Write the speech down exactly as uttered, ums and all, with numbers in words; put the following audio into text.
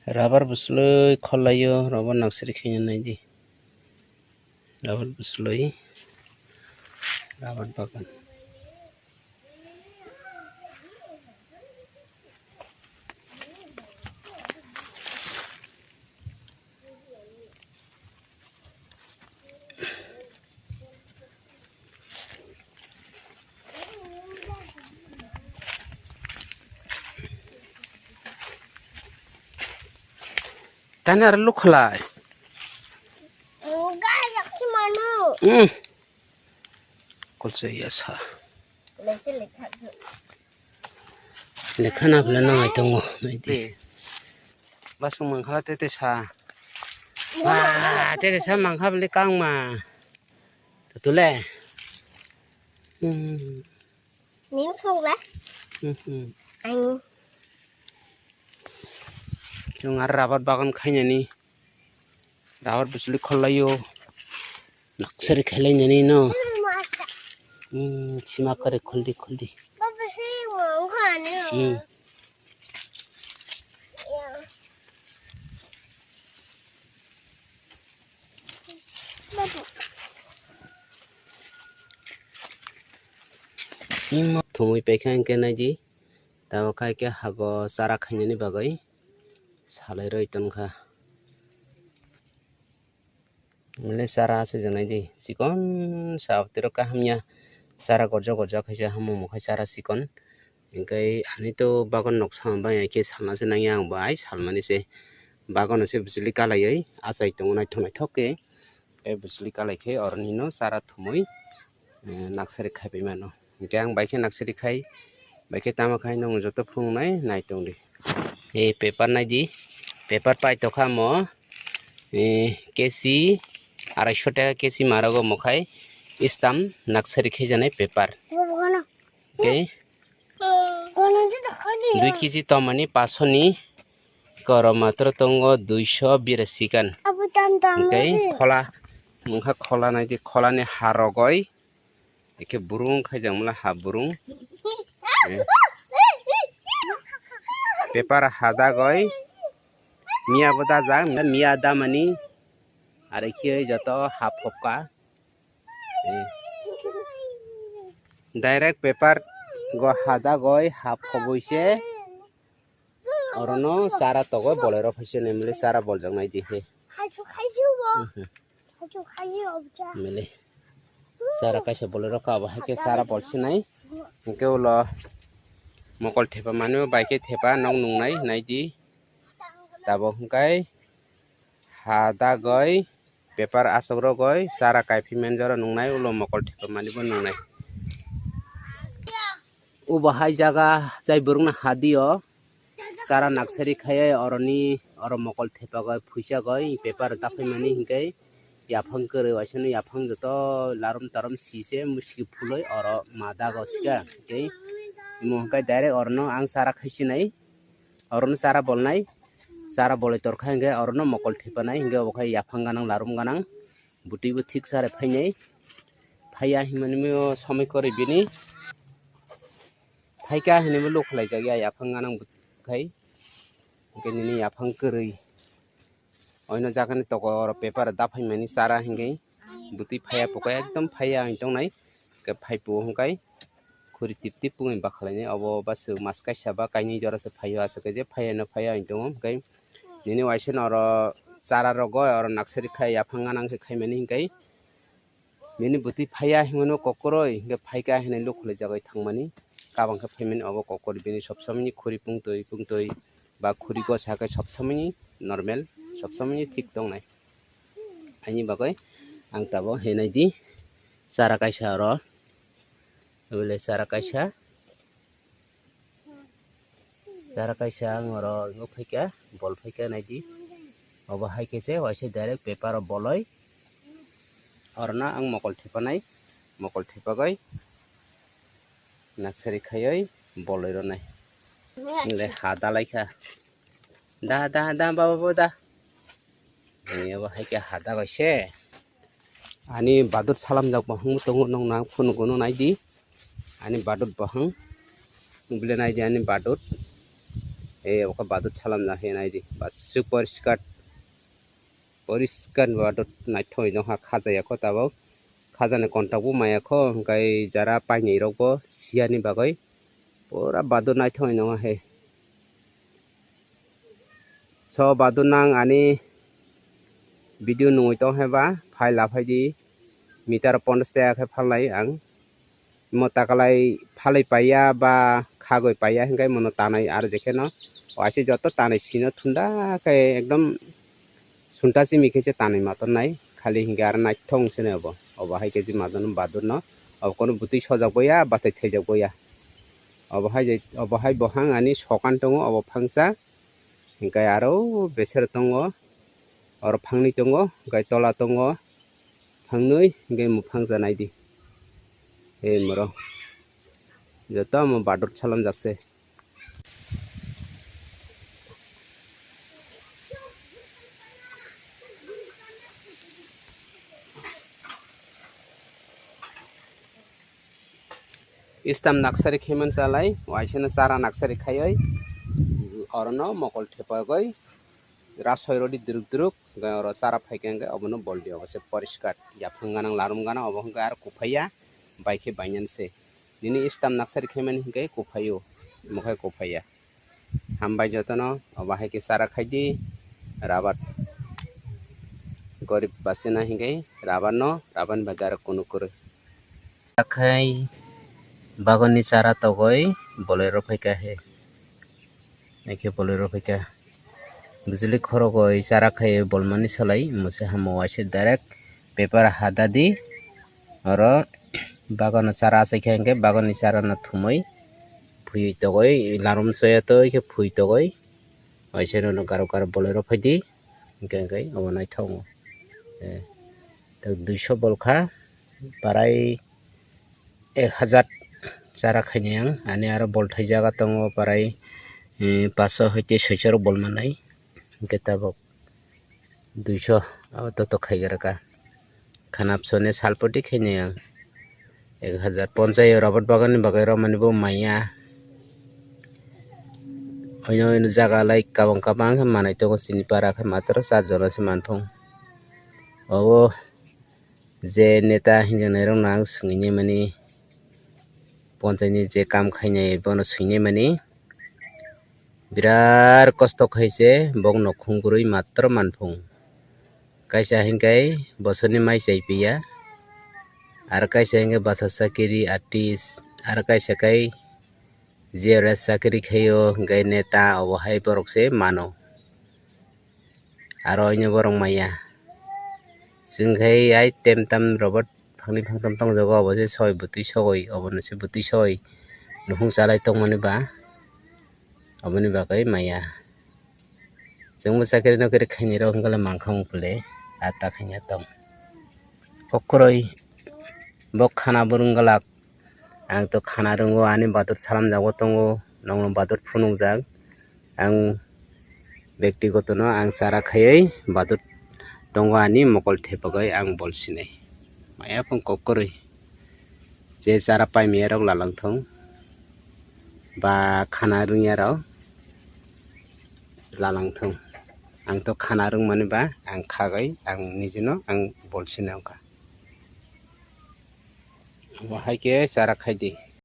Rabar bwslwi khol laio, rabar naksari khaina naidi. Rabar bwslwi, rabar bagan. Tani aro lukhlai. Enggak, yakin mana? Hmm. Kulse ya sa. Lekha, lekha. Lekha na bela nang ai tongo, naidi. Basung mangkhala tete sa. Wah, tete sa mangkha beli kang ma. Tutule. Hmm. Ning phong la. Hmm. Ang. Chwng aro rabar bagan khainani. Rabar bwsli khol laio. Naksari khailai nani no. Hmm, sima kare khuldi khuldi. Hmm. Thumui paikha hwnkhe naidi. Tabuk khai khe hago chara khainani bagwi salai rwi tongkha. Mile chara aswk jwnai di, chikon sa tiro kaham ya, chara gorjak gorjak khaisa hamung mokhe chara chikon. Hinkhe ani to bagan noksa bai khe salna se nangya, ang bai salmani se bagano se bwsli kalaiwi achai tongo naithok naithok khe. Tei bwsli kalai khe oroni no chara thumui, eh, naksari khai pai mano. Hinkhe ang bai khe naksari khai, bai khe tamo khai nwng joto phunuknai nai tongdi. Eh, paper nai di, paper pai tokha mo, eh, kesi arai sho taka kesi marogo mokhai istam naksari khai janai paper. Tei dui kg tomani paso ni, koro matro tongo duiso birasi kan. Tei khola, mungkha khola nai di, khola ni ha rogoi, eke burung khai jang mula ha burung. Eh. Paper ha dagoi, miya bo dajak, miya damani, are khe joto ha phopka. Eh. Direct paper go ha dagoi ha phoboi se orono chara togoi bolero phaise nemle chara boljak nai di he. Mhm. Mele chara kaisa bolero ka abo hai khe chara bolsinai. Hinkhe ulo mokol thepa mani bai khe thepa nok nungnai nai di. Tabuk hwnkhe ha dagoi paper asok rogoi chara kaiphi mani jora nungnai, ulo mokol thepa mani bo nungnai. Ubo hai jaga jai burung no hadi o chara naksari khai oroni oro mokol thepa goi phuisa goi paper daphai mani hinkhe yaphang kwrwi waisano yaphang joto larum tarum sise muski phuloi oro ma dago sika hinkhe imo hinkhe direct orono ang chara khaisinai. Orono chara bolnai, chara bolai torkha hinkhe orono mokol thepanai hinkhe obo khai yaphang ganang larum ganang bwtwi bo thik chare phainai. Phaiya hinmani mio somoi kwrwi bini phaikha hinwi bo lukhlai jakya yaphang ganang bwtwi khai hinkhe nini yaphang kwrwi. Oino jagani toko oro paper daphai mani chara hinkhe bwtwi phaiya pokhe ekdom phaiya hinwi tongnai. Hinkhe phaipu hinkhe khuri tip tip wngwi bakhlainai obo bwswk mas kaisa ba kainwi jora se phaio aswk khe je phaiya no phaiya hinwi tongo hinkhe nini waisa no oro chara rogoi oro naksari khai yaphang ganang khe khaimani hinkhe. Bini bwtwi phaiya hinmano kokroi hinkhe phaikha hinwi lukhlai jagoi thangmani. Kabang khe phaimani obo kokroi bini sob somoni khuri pungtwi pungtwi ba khuri gosa khe sob somoni normal sob somoni thik tongnai. Ani bagwi ang tabuk hinai di chara kaisa oro. Ebole chara kaisa. Chara kaisa ang oro ino phaikha, bol phaikha naidi. Obo hai khe se waisa direct paper o boloi. Orono ang mokol thepanai, mokol thepagoi naksari khaioi boloi ronai. Hinle ha dalai kha. Da, da, da, baba, bo da. Ani abo hai khe ha dagoi se. Ani badut salamjak bo hwnwi tongo, nwng nang phunukgo nai di. Ani badut bo hwn. Bole nai di ani badut. E, obo khe badut salamjak khe naidi. Baswk poriskar, poriskar badut naithok nokha, khajaya kho tabuk. Khajani contact bo maya kho, hwnkhe jara painai rok bo siyani bagwi pura badut naithok nokha he. So badut nang ani video nungwi tong he ba, phai la phai di, meter ponchash taka khe phalnai ang. Mo takalai phalwi paiya ba khagwi paiya hwnkhe mono tanwi ar jekheno waisa joto tanwi sino thunda khe ekdom sunta simi khe se tanwi mator nai, khali hwnkhe ar naithok se nai obo. Obo hai khe je mator no badut no obo kono bwtwi sojak boya, bathai thaijak boya. Obo hai je, obo hai bohang ani sokan tongo, obo phangsa hwnkhe aro besero tongo, oro phangni tongo, hwnkhe tola tongo phangnwi, hwnkhe muphang ja naidi. Ei moro joto omo badut salamjak se. Stamp naksari khe man salai, waisano chara naksari khaioi, orono mokol thepagoi, rasoi rodi duruk duruk, hwnkhe oro chara phaikhe hwnkhe obono boldi, obo se poriskar, yaphang ganang larum ganang, obo hwnkhe ar kuphaiya, bai khe bainyan se. Nini stamp naksari khe mani hwnkhe kuphaio, omo khe kuphaiya. Hambai jotono, obo hai khe chara khaidi, rabar gorib bachina hwnkhe rabar no, rabar ni bagwi aro kunu kwrwi. Akhai bagoni chara togoi bolero phaikha he. Naikhe bolero phaikha. Bijili khorogoi chara khai bolmani salai, mose hamo waise direct paper hadadi. Oro bagano chara achaikha hwnkhe bagoni charano thumui phui togoi, larum soya togoi khe phui togoi. Waise nono garo garo bolero phaidi. Hwnkhe, hwnkhe obo naithok wngo. Eh, tak duiso bol kha, parai ek hajar chara khainai ang. Ani aro bol thai jaga tongo, parai, eh, paso hoite soiso rok bol manai. Hwnkhe tabuk duiso abo toto khaigra kha. Khana bwsoni salpoti khainai ang. Ek hajar ponchai o rabar bagan ni bagwi romani bo maya. Oino oino jaga lai kabang kabang khe manai tongo, chini para khe matro char jona se manthung. Obo je neta hinjaknai rokno ang swngwi naimani, ponchai ni je kam khainai bono swngwi naimani, birat kosto khai se bokno khungbrwi matro manphung. Kaisa hinkhe bosorni mai chai piya, aro kaisa hinkhe basa chakiri artist, aro kaisa khai G R S chakiri khaio hinkhe neta, obo hai borok se mano. Aro oino borok maya. Chwng khai ai tem tam robot phangni phangtam tongjago, obo se soi bwtwi sogoi, obono se bwtwi soi nukhung chalai tongmani ba, oboni bagwi maya. Chwngbo chakiri nokiri khainai rok wngkha le mankha mung phle, ata khaina tong. Kokroi bo khana bo rwngwlak, ang to khana rwngo, ani badur salamjago tongo, nongno badur phunukjak. Ang bektigoto no ang chara khaiwi badur tongo, ani mokol thepagwi ang bol sinai. Maya phung kokroi. Je chara paimaya rok lalang thung, ba khana rwngya rok lalang thung. Ang to khana rwngmani ba ang khagwi ang nijino ang bol sinai wngkha. Obo hai khe chara khaidi.